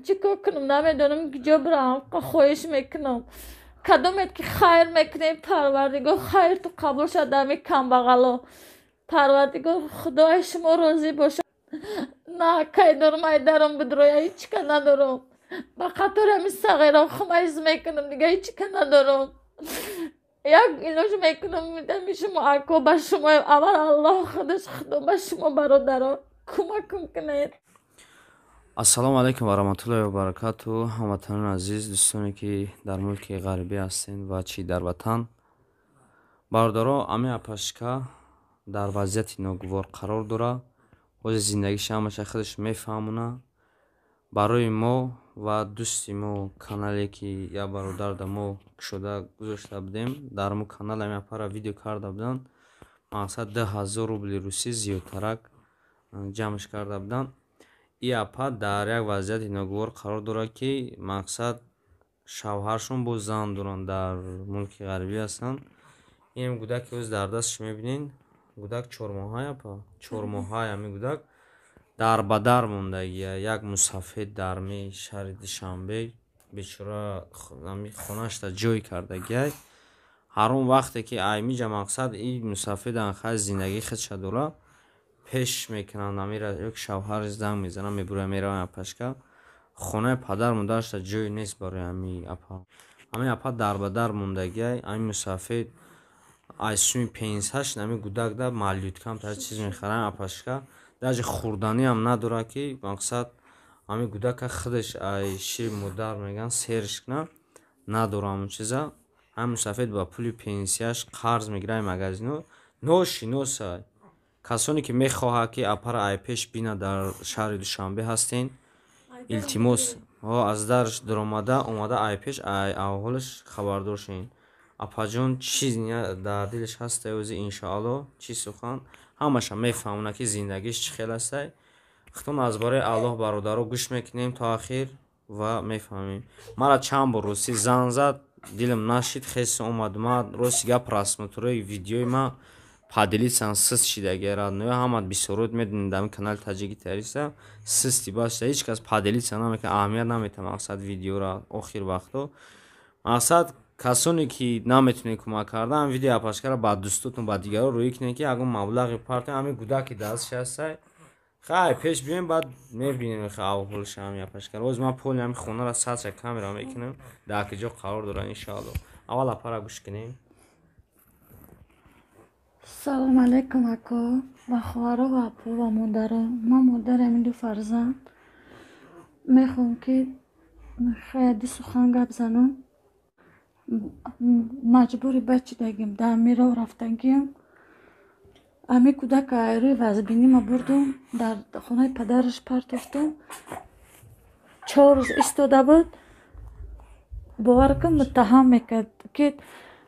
Чӣ кор кунам, намедонам куҷо бирам. Хоҳиш мекунам, кадомет ки хайр мекунем, Парвардигор хайрту қабул шад. Ами камбағало, Парвардигор Худои шумо розӣ бошад. На кай дорам, ай даром бидроя, ҳечка надорам. Ба қатори ҳами сағира хумайз мекунам, дига ҳечка надорам. Як илоҷ мекунам, ами шумо ако, ба шумо аввал Аллоҳ худаш, Худо ба шумо бародаро кӯмакам кунед. Ассалому алайкум ва раҳматуллоҳи ва баракату. Ҳамватанони азиз, дӯстоне ки дар мулки ғарибӣ ҳастед ва чӣ дар ватан, бародаро, ами апашка дар вазъияти ногувор қарор дорад. Ҳозир зиндагиша ҳамаша худаш мефаҳмона. Барои мо ва дӯсти мо, канале ки як бародар да мо кушода гузошта будем, дар мо канал ами апара видео карда буданд. Мақсад, 2000 рубли русӣ зиёдтарак ҷамъш карда буданд. И апа дар як вазъияти ногувор қарор дорад, ки мақсад, шавҳаршон боз зан доранд, дар мулки ғарибӣ ҳастанд. Инам гудаке ҳоз дар дасташ мебинед, гудак 4 моҳай, апа, 4 моҳай. Ҳамин гудак дар ба дар мондагия. Як мусафед дар ми шаҳри Душанбе бечора ами хонаашда ҷой кардагиай. Ҳар он вақте ки аймиҷа, мақсад, и мусафед анхай зиндагии худша дора, пеш мекунанд амира, ё ки шавҳараш занг мезанад, мебурад, меравад. Апашка хонаи падару модарашда ҷое нест барои ами апа. Ами апа дар ба дар мондагиай. Ами мусафед аз суми пенсияш ами гудакда малюткам та чиз мехарад. Апашка даже хӯрданиам надорад, ки мақсад, ами гудака худаш ай шири модар мегӯянд серш кунад, надорад ҳамон чиза. Ҳами мусафед ба пули пенсияш қарз мегирад ай магазино. Ношиносай. Касоне ки мехоҳад, ки апара ай пеш бинад, дар шаҳри Душанбе ҳастен, илтимос, аз дарш даромада омада, ай пеш ай аҳволаш хабардор шавед. Апаҷон чӣ дар дилаш ҳастай, ози иншоалло чӣ сухан ҳамаша мефаҳмонад, ки зиндагиш чӣ хел ҳастай. Худтон аз барои Аллоҳ, бародаро, гӯш мекунем то ахир ва мефаҳмем. Мара чанд бор ростӣ занг зад, дилам нашид, хес омад. Ма рости гап, просмотрои видеои ма поделиться сист шидаги, родной, ҳама бисёрот медонед, дар канали Таҷики Тариса систи башта, ҳеҷ кас поделиться намекунад, аҳамият наметавад, мақсад, видеора охир вақто. Мақсад, касоне ки наметунед кӯмак кардан, видеои апашкара ба дӯстотон, ба дигарон рӯӣ кунед, ки ягон маблағе партоед. Ҳамин гудаки дасташ ҳастай. Хай, пеш биёем, баъд мебинем аҳволша ҳами апашкара. Ҳозир ман поли ҳами хонаро садша камера мекунам, дар ки ҷо қарор дорад, иншоалло. Аввал апара гӯш кунем. Салом алайкум, ако ва хоҳаро ва апо ва модаро. Ман модари ҳамин ду фарзанд мехоҳам, ки хеле сухан гап занам. Маҷбури бачидагим, дар ҳамин роҳ рафтагиам. Ҳамин кӯдака рӯи вазбинима бурдум, дар хонаи падараш партофтум. 4 рӯз истода буд. Бовар кун, муттаҳам мекард, ки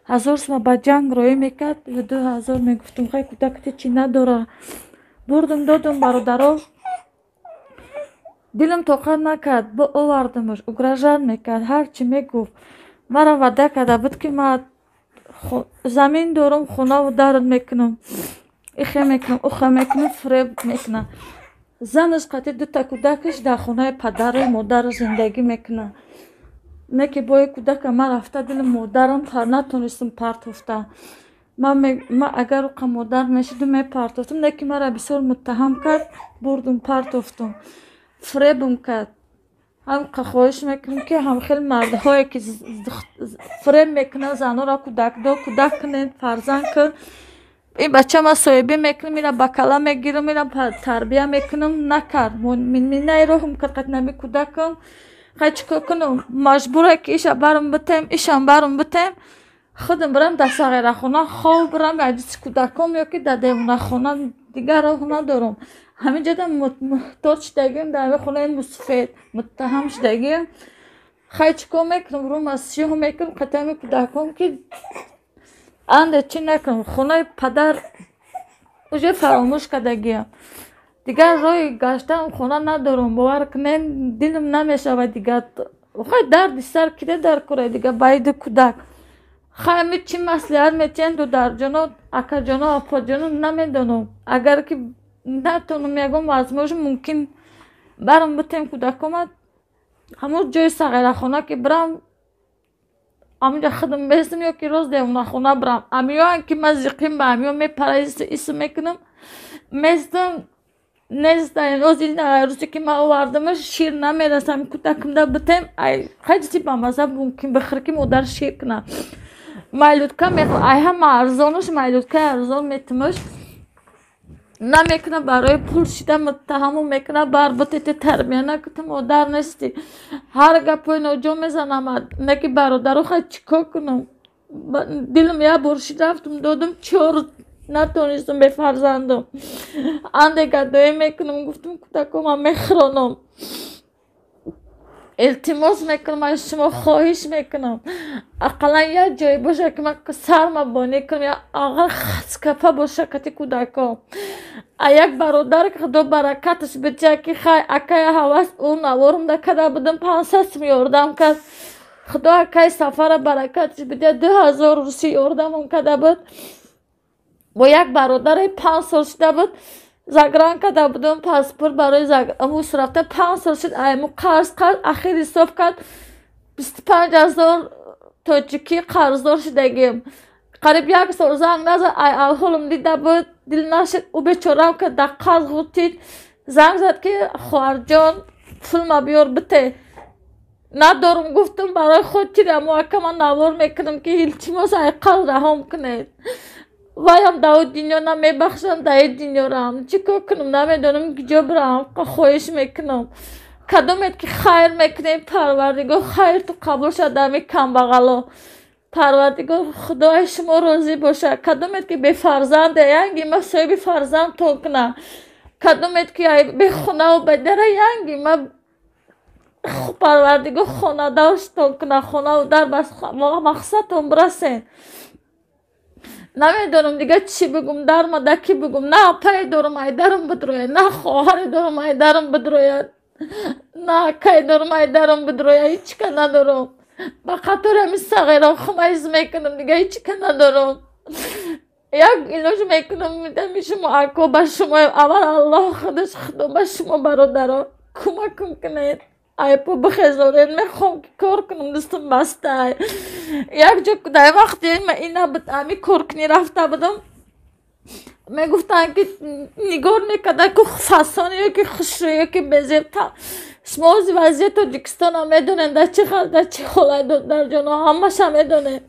1000 сума ба ҷанг роӣ мекард ё 2000. Мегуфтум: «Хай, кӯдакати чӣ надора?» Бурдум, додум, бародаро, дилам тоқат накард, бо овардумаш. Угрожать мекард, ҳарчи мегуфт. Мара ваъда карда буд, ки ман замин дорум, хонаву дард мекунам, ихе мекунам, ухе мекунам, фиреб мекунам. Занаш қатъи дута кӯдакаш дар хонаи падару модару зиндагӣ мекунад. Не ки бои кӯдака ман рафта, дили модарам натонистам партофта. Ман агар уқа модар мешудум, мепартофтум. Не ки мара бисёр муттаҳам кард, бурдум, партофтум, фиребам кард. Ҳамқа хоҳиш мекунам, ки ҳамхел мардҳое ки фиреб мекунанд занҳоро, кӯдакдор, кӯдак кунед, фарзанд кун, ин бача ман соҳибӣ мекунам, ира ба кала мегирам, ира тарбия мекунам, накард. Миннаи роҳам кард қатъи кӯдакам. Хай, чӣ кор кунам? Маҷбуре, ки иша барам битем, ишам барам битем, худам бирам дар сағирахона хоб бирам аҷиси кӯдаком ё ки дар девонахона. Дигар роҳ надорам. Ҳамин ҷода муҳтоҷ шудагим, дар ҳамин хонаи мусфед муттаҳам шудагим. Хай, чӣ кор мекунам? Рӯма сиёҳ мекунам қатъи ҳамин кӯдаком, ки анде чӣ накунам. Хонаи падар уже фаромӯш кардагиам, дигар роҳи гаштан хона надорам. Бовар кунед, дилам намешавад дигар. Хай, дарди сар кида дар кора дигар баиди кӯдак. Хай, ами чӣ маслиҳат метиҳанд, дударҷоно, акаҷоно, апаҷоно, намедонам. Агар ки натонам, ягон возможно, мумкин барам битем кӯдакома. Ҳамон ҷои сағирахона ки бирам, ҳамонҷа худам местам ё ки рост девонахона бирам. Амиёам ки ман зиқим ба амиё мепара исм мекунам, местам неста. Рози рӯзе ки ман овардамаш шир намерасам, кӯдакамда битем, ай хай чизи бамаза мумкин бихӯр ки модар шир кунад. Майлютка мехӯр, ай ҳама арзонаш майлюткаи арзон метимаш намекуна, барои пул шида муттаҳаму мекуна, бар бутете тарбия накунӣ, модар нестӣ. Ҳар гапҳои ноҷо мезанам, не ки бародаро, хай чӣ кор кунам? Дилам як бор шид, рафтум додум, чор натонистум, бефарзандум. Анде гадоӣ мекунам, гуфтум кӯдакома мехӯронам. Илтимос мекунам аз шумо, хоҳиш мекунам, ақаллан як ҷое боша ки ман сарма бонӣ кунам, ағал хацкафа боша кати кӯдаком. А як бародар, худо баракаташ бидиҳад, ки хай акая ҳавас ӯ наворумда када будам, 500 сум ёрдам кард. Худо акаи Сафара баракаташ бидиҳад, 2000 русӣ ёрдамон када буд. Бо як бародаре 5 сол шуда буд, загран карда будам паспорт барои мус рафта, 5 сол шуд, айму қарз кард, ахир ҳисоб кард, 25 000 тоҷикӣ қарздор шудагим. Қариб як сол занг назад, ай аҳолам дида буд, дил нашид, ӯ бечорам ки дар қарз ғутид, занг зад ки хоҳарҷон, пулма биёр бите. Надорум гуфтум, барои хотири амо ака ман навор мекунам ки илтимос, ай қарз раҳом кунед. Ваям дар ӯ дунё намебахшам, дар ин дунёрам чӣ кор кунам, намедонам куҷо бирам. Хоҳиш мекунам, кадомет ки хайр мекунем, Парвардигор хайрту қабул шад. Ами камбағало Парвардигор Худои шумо розӣ бошад. Кадомет ки бефарзанде, янги ма соҳиби фарзандтон кунад. Кадомет ки бехонаву бедара, янги ма Парвардигор хонадорштон кунад, хонаву дар мақсадтон бирасен. Намедонам дигар чӣ бигум, дармада кӣ бигум. На апае дорум айдарам бидрояд, на хоҳаре дорум айдарам бидрояд, на акае дорум айдарам бидрояд. Ҳечка надорам, ба қатори ҳамин сағира хумайз мекунам, дигар ҳечка надорам. Як илоҷ мекунам, ами шумо ако, ба шумо аввал Аллоҳ худаш, Худо ба шумо бародаро кӯмакам кунед, айпо бихезоред. Мехоҳам ки кор кунам, дастам бастай. Як ҷо дар вақти ина буд, ами коркунӣ рафта будам, мегуфтанд ки нигоҳ мекарда ку фасони ё ки хушрӯ ё ки безеб. Шумо ози вазъияти Тоҷикистонам медонед, дар чӣ дар чӣ ҳолат, додарҷоно, ҳамаша медонед.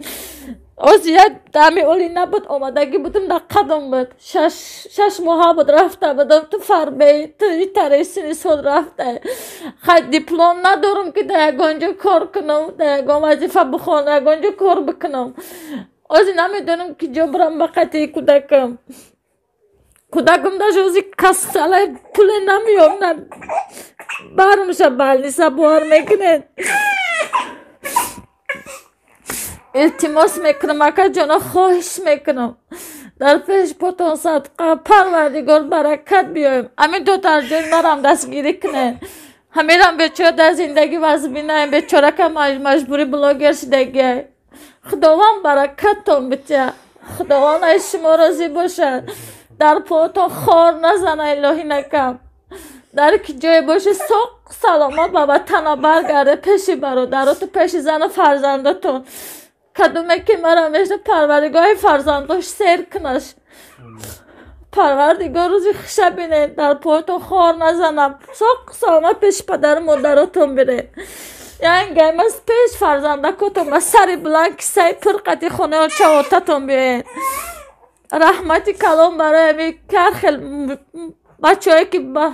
Ози як ами оли набуд, омадагӣ будам, дар қадам буд, 6 моҳа буд рафта будам, ту фарбе ту итаре сини сол рафта. Хай диплом надорам ки дар ягон ҷо кор кунам, дар ягон вазифа бихонам, ягон ҷо кор бикунам. Ози намедонам ки ҷо бирам ба қатии кӯдакам. Кӯдакам даже ози касалай, пуле намеёб, бармша больница бовар мекунед. Илтимос мекунам, акаҷоно, хоҳиш мекунам, дар пеш потон садқа, Парвардигор баракат биёем. Ҳамин додарҷони марам дастгирӣ кунед. Ҳамирам бечора дар зиндагӣ вазбинаем, бечорака маҷбурӣ блогер шудагиай. Худованд баракаттон битя, Худованд аз шумо розӣ бошад, дар поотон хор назана, илоҳӣ накам. Дар ки ҷое боши, соқ саломат ба ватана баргарде, пеши бародароту, пеши зану фарзандотон. Кадоме ки мара мешна, Парвардигоҳи фарзандош сер кунаш. Парвардигор рӯзи хуша бинед, дар поятон хор назанам, соқ саломат пеши падару модаротон биред. Янгаймаз пеш фарзандакотон ба сари баланд, кисаи пур қати хонаи чавотатон биёед. Раҳмати калон барои ами ҳар хел бачаҳое ки ба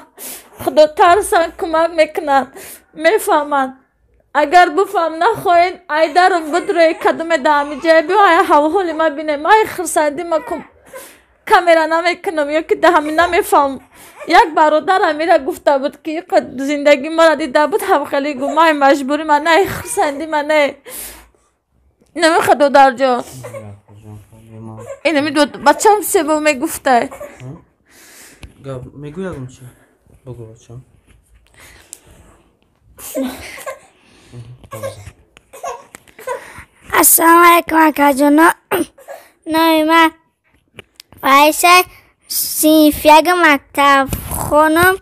Худо тарсанд, кӯмак мекунанд, мефаҳманд. Агар буфаҳм нахоҳед, айдарам бидрои, кадоме дар ҳамин ҷая биё, ай ҳавҳоли ма бинем. Ай хурсандӣ ма камера намекунам ё ки дар ҳамин намефаҳмам. Як бародар ҳамира гуфта буд ки зиндагӣ мара дида буд, ҳамхелӣ гу май маҷбурӣ ма не, хурсандӣ ма не. Намехоҳ, додарҷон, инами бачам себо мегуфтай. Мегӯям чи? Бугӯ, бачам. Ассалому алайкум, акаҷоно. Номи ман Фаиса, синфи як мактабхонам.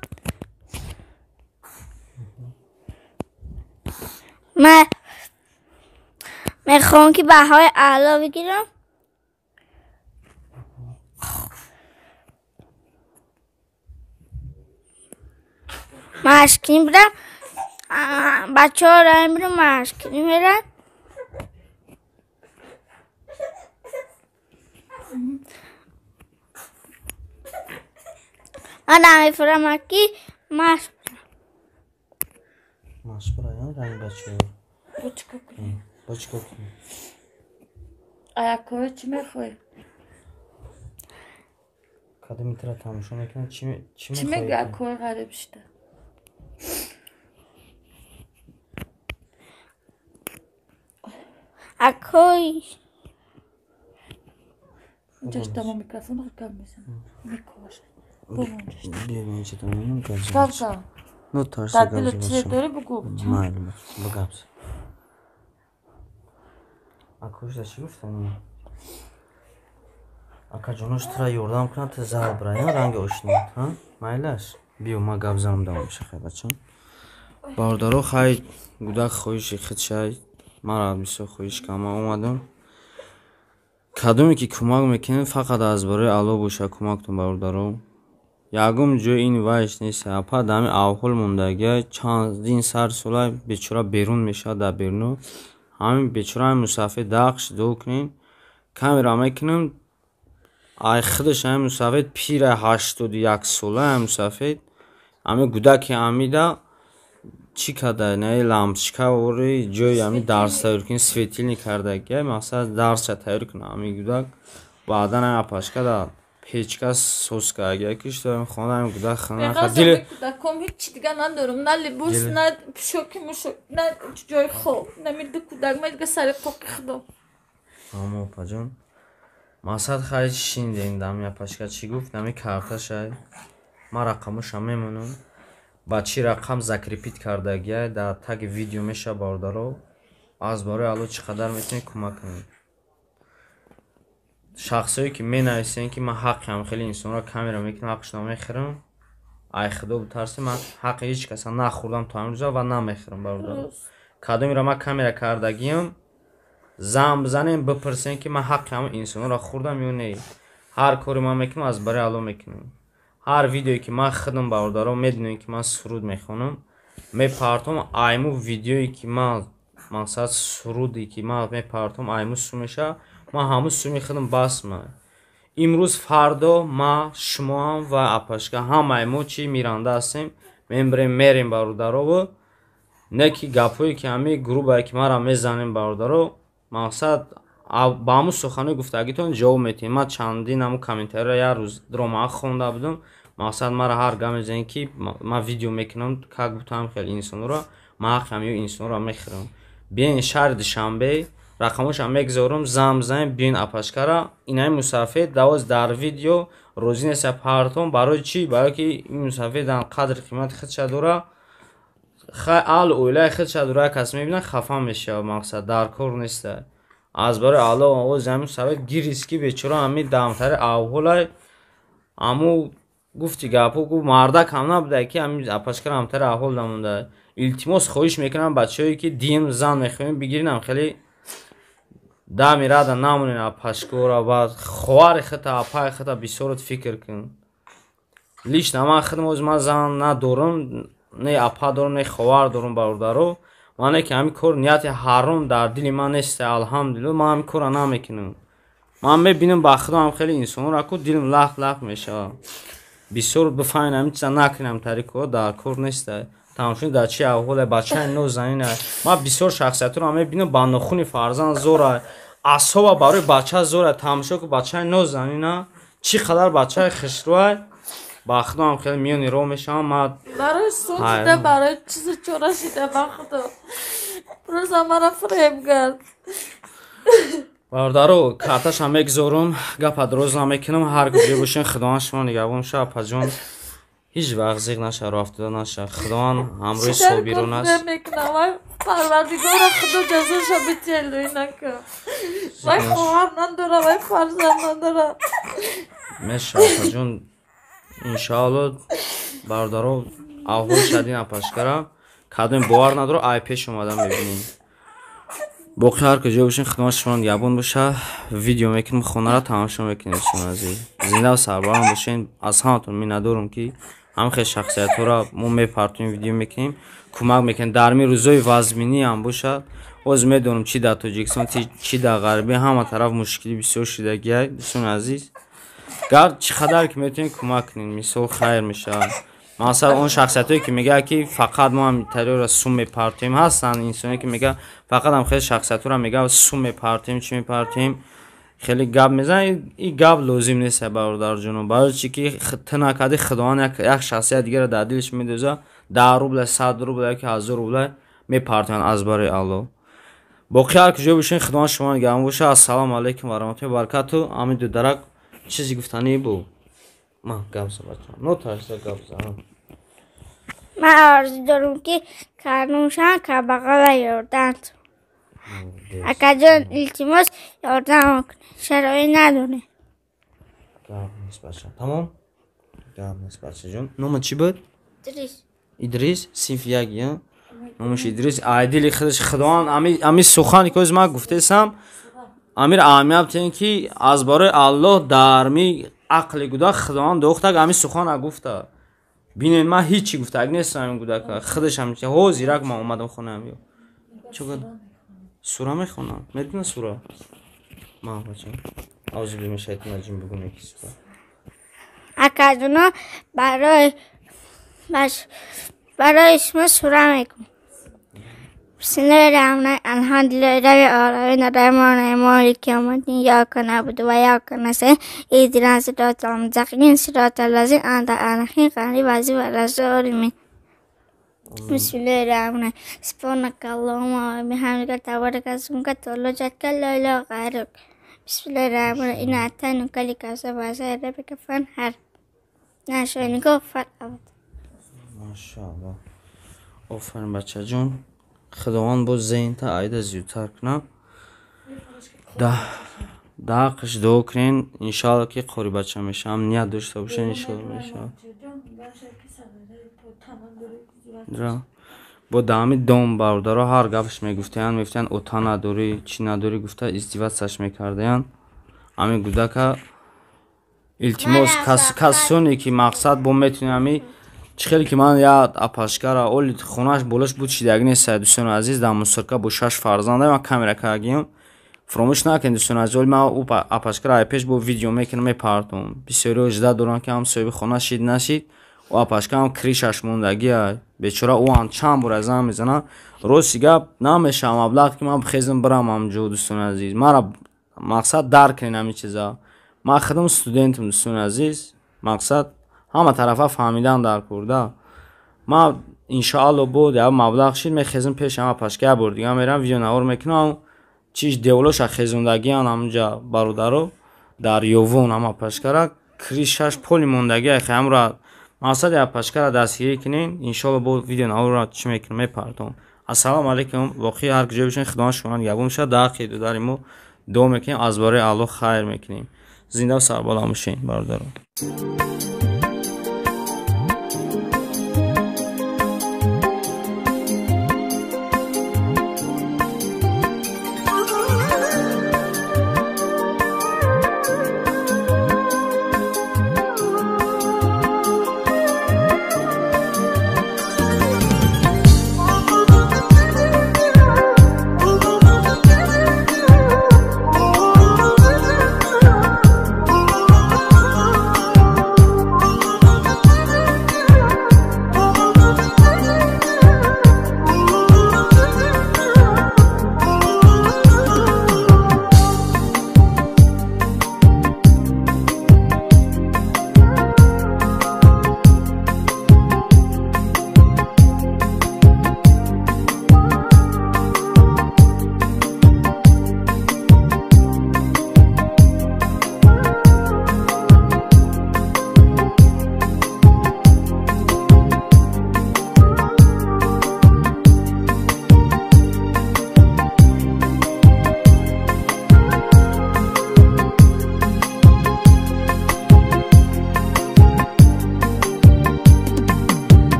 Ман мехоҳам ки баҳои аъло бигирам. Машқкунӣ будам. Бачаҳо раи мебурам, машқкунӣ мераванд. Ман намефаҳмам ки машқ машқ бароям ранги бачаҳо. Бо чӣ кор кунӣ? Бо чӣ кор кунӣ? Аякҳои чӣ мехоҳӣ? Кадоми тира тамошо мекунад? Чӣ чӣ мегӯӣ акҳои ғариб шуда? Акҳои Инҷаш тамо микрофон гап мезанам. Мекошад. Гап зан. Ну тарса Дар гап дилат чизе зан. дорӣ бугӯ. Майли ба гап зан. Акош да чӣ гуфтани? Акаҷонош тура ёрдам кунад, ту зал бирай, ранги ошнот, ҳа? Майлаш? Биё ма гап занам давом меша хай бачам. Бародаро хай гудак хоҳиши худшай, мара бисёр хоҳиш кардам, ман омадам. Кадоме ки кӯмак мекунед, фақат аз барои Аллоҳ боша кӯмактон бародаро. Ягон ҷои ин вайш нест. Апа дар ҳамин авҳол мондагия чандин сар сола бечора берун мешавад дар беруну. Ҳамин бечора ҳамин мусафир дақш дуо кунед. Камера мекунам. Ай худаш ҳамин мусафир пира 81 сола ҳамин мусафир. Ҳамин гудаки ҳамида чӣ карда? Не лампочка ори ҷои ҳамин дарс тайёр кунед, светильник кардагия, мақсад дарсша тайёр кунад ҳамин гудак. Баъдан ҳамин апашка да печка соз кардагия ки шуд хона ҳамин гудак хона Беғазаб кӯдаком ҳеҷ дига надорам. На либос, на пӯшоки мушок, на ҷои хоб. Нами ду кӯдак, ман дига сари қоқи худо. Амо апаҷон. Мақсад хай шинидем дами апашка чӣ гуфт? Нами карташай. Ман рақамоша мемонам. Ба чӣ рақам закрепить кардагия дар таги видео меша бародаро. Аз барои Аллоҳ чӣ қадар метавонед кӯмак кунед. Шахсое ки менависем ки ман ҳаққи ҳам хеле инсонро камера мекунам, ҳаққашонро мехӯрам. Ай худо битарсед, ман ҳаққи ҳеҷ каса нахӯрдам то ҳамин рӯза ва намехӯрам бародаро. Кадомеро ман камера кардагиам, зан бизанем, бипурсем ки ман ҳаққи ҳамон инсонро хӯрдам ё не. Ҳар коре ман мекунам аз барои Аллоҳ мекунам. Ҳар видеое ки ман худам бародаро медонем ки ман суруд мехонам, мепартом айму видеое ки ман мақсад суруде ки ман мепартом айму сум меша, ман ҳамун суми худам бас ма. Имрӯз фардо ма шумоам ва апашка ҳамаи мо чӣ миранда ҳастем, мебирем мерем бародарову. Не ки гапҳое ки ҳамин грубае ки мара мезанем бародаро, мақсад ба ҳамун суханои гуфтагитон ҷавоб метиҳем. Ман чандин ҳамун комментарияро як рӯз дромаа хонда будам. Мақсад мара ҳар гап мезанем ки ман видео мекунам, как будто ҳам хеле инсонро, ман ҳаққи ҳамин инсонро мехӯрам. Биёен шаҳри Душанбе, рақамошам мегузорам, зан бизанем, биёен апашкара. Инаи мусафир давоз дар видео розӣ неста партом. Барои чӣ? Барое ки ин мусафир дар қадри қимати худша дора. Хай аҳлу оилаи худша дора, як кас мебинад хафа мешавад, мақсад дар кор неста. Аз барои Аллоҳ овози ҳамин мусафир гирист ки бечора ҳамин дамтари авҳолай ҳаму гуфти гапҳо гуфт мардак ҳам набуда ки ҳамин апашкара ҳамтари аҳвол дамонда. Илтимос хоҳиш мекунам бачаҳое ки дин зан мехоҳем бигиринам хеле дами рада намонен апашкора ва хоҳари хута апаи хута бисёрот фикр кун. Лично ман худам оз ман зан надорам, не апа дорам, не хоҳар дорам бародаро. Ман не ки ҳамин кор нияти ҳаром дар дили ман нест, алҳамдулиллоҳ, ман ҳамин корро намекунам. Ман мебинам ба худо ҳам хеле инсонро ку дилам лахт лахт мешавад. Бисёр бифаҳмем ҳамин чиза накунем тари кор дар кор нест. Тамошо дар чӣ аҳволе бачаи нозанин. Ман бисёр шахсиятро мебинам ба нохуни фарзанд зора, асоба барои бача зора. Тамошо ку бачаи нозанина, чӣ қадар бачаи хушрӯай. Ба худо ҳам хеле миёни роҳ мешавам. Ман барои сун шуда, барои чизу чора шуда, ба худо рӯза мара фиреб кард. Бародаро, карташам мегузорам, гапа дроз намекунам. Ҳар куҷое бошен, Худованд шумо нигаҳбон шава. Апаҷон, ҳеҷ вақт зиқ наша, роҳ афтода наша. Худованд ҳамроҳи собирон аст. Парвардигора худо ҷазоша битиҳад, лӯй накун. Вай хоҳар надора, вай фарзанд надора. Мешава, апаҷон, иншоалло. Бародаро, авҳол шадин апашкара. Кадом бовар надоро, ай пеш омада мебинем. Боқӣ ҳар куҷо бошен, хидмат шумо нигаҳбон боша. Видео мекунем, хонара тамошо мекунем, дӯстони азиз. Зинда ва сарбаланд бошен. Аз ҳаматон миннатдорам, ки ҳам хел шахсиятҳоро мо мепартоем, видео мекунем, кӯмак мекунем. Дар ми рӯзои вазминӣ ҳам бошад, боз медонам, чӣ дар Тоҷикистон, чӣ дар ғарбӣ, ҳама тараф мушкилӣ бисёр шидагиай, дӯстони азиз. Гар чӣ қадар ки метавонем кӯмак кунем, мисол хайр мешавад. Масалан, он шахсиятҳое ки мегӯяд, ки фақат мо ҳам сум мепартоем, ҳастанд инсоне ки мегӯяд, фақат ҳам хеле шахсиятҳоро мегӯяд, сум мепартоем, чӣ мепартоем, хеле гап мезанад. Ин гап лозим нест, бародарҷоно. Барои чӣ ки ту накардӣ, Худованд як шахсияти дигарро дар дилаш медозад, 10 рубля, 100 рубля яки 1000 рубля мепартоянд аз барои Аллоҳ. Боқӣ ҳар куҷо бошен, Худованд шумо нигаҳбон боша. Ассалому алайкум ва раҳматуллоҳи баракату. Ҳамин дударак чизе гуфтанӣ бу? Ма гап за, бача, нотарса, гап за. Ман орзу дорам, ки калон камбағала ёрдам. Акаҷон, илтимос, ёрдам кунед, шароит надорем. Гап нест, бача, тамом, гап нест, бачаҷон. Номат чӣ буд? Идрис. Идрис, синфи як, я номаш Идрис. Ай дили худаш Худованд ами сухане ки ҳози ман гуфтесам, амир аҳамият битен, ки аз барои Аллоҳ дар ми ақли гудак Худованд дохтак, ами сухана гуфта. Бинед, ман ҳичи гуфтак нестам, ами гудака худашам ҳозирак ман омадам хонаам. Ё чӣ сура мехонам, медона сура? Ма, бача, аузу биллаҳи минаш шайтони раҷим, бугуне ки сура. Акаҷоно, барои шумо сура мегӯм. Бисмиллоҳи раҳмони алҳамдулиллоҳи роббил оламин арраҳмони раҳим молики явмиддин ияка наъбуду ва ияка настаин иҳдинас сиротал мустақим сиротал лазина анъамта алайҳим ғайрил мағзуби алайҳим. Бисмиллоҳи раҳмони субҳанака аллоҳумма ва биҳамдика табарака исмука ва ҷаддука ла илаҳа ғайрук. Бисмиллоҳи раҳмони инна аътайнакал кавсар фасалли лираббика ванҳар инна шониака хувал абтар. Машааллоҳ, офарин, бачаҷон. Худованд боз зеҳнта айда зиёдтар кунад. Даҳ қиш дуо кунен, иншоалло, ки қори бача мешавам. Ният дошта бошен, иншоалло мешавад. Бо даҳами дом бародаро ҳар гапаш мегуфтаянд, мегуфтаянд, ота надорӣ, чӣ надорӣ, гуфта издеваться мекардаянд ҳамин гудака. Илтимос, касоне ки мақсад бо метавонем, ҳами чӣ хеле ки ман як апашкара оли хонааш болош буд, шидаги нест, дӯстони азиз, дар мусорка бо шаш фарзанда ман камера кардагиам. Фуромӯш накунед, дӯстони азиз, оли ман ӯ апашкара ай пеш бо видео мекунам, мепартом. Бисёриҳо жда доранд, ки ҳам соҳиби хона шид, нашид. Ӯ апашкаам крышаш мондагиа, бечора, ӯ ҳам чанд бора занг мезанад. Рости гап, намешавам маблағ, ки ман бихезам бирам ҳамҷо. Дӯстони азиз, мара мақсад дарк кунед ҳамин чиза. Ман худам студентам, дӯстони азиз, мақсад ҳама тарафа фаҳмидан дар курда. Ман иншоалло буд як маблағ шид, мехезам пеш ҳама пашка, як бор дига мерам, видеонавор мекунам. Чиш деволоша хезондагиан ҳамунҷа, бародаро, дар ёвон ҳама пашкара крышаш поли мондагиа. Ҳамра мақсади апашкара дастгирӣ кунен, иншоалло бо видеонаворро чӣ мекунам, мепартом. Ассалому алайкум. Воқеи ҳар куҷо бошен, Худованд шумо нигаҳбон бошад. Дар ҳаққи додари мо дуо мекунем, аз барои Аллоҳ хайр мекунем. Зинда сарбаланд бошен, бародарон.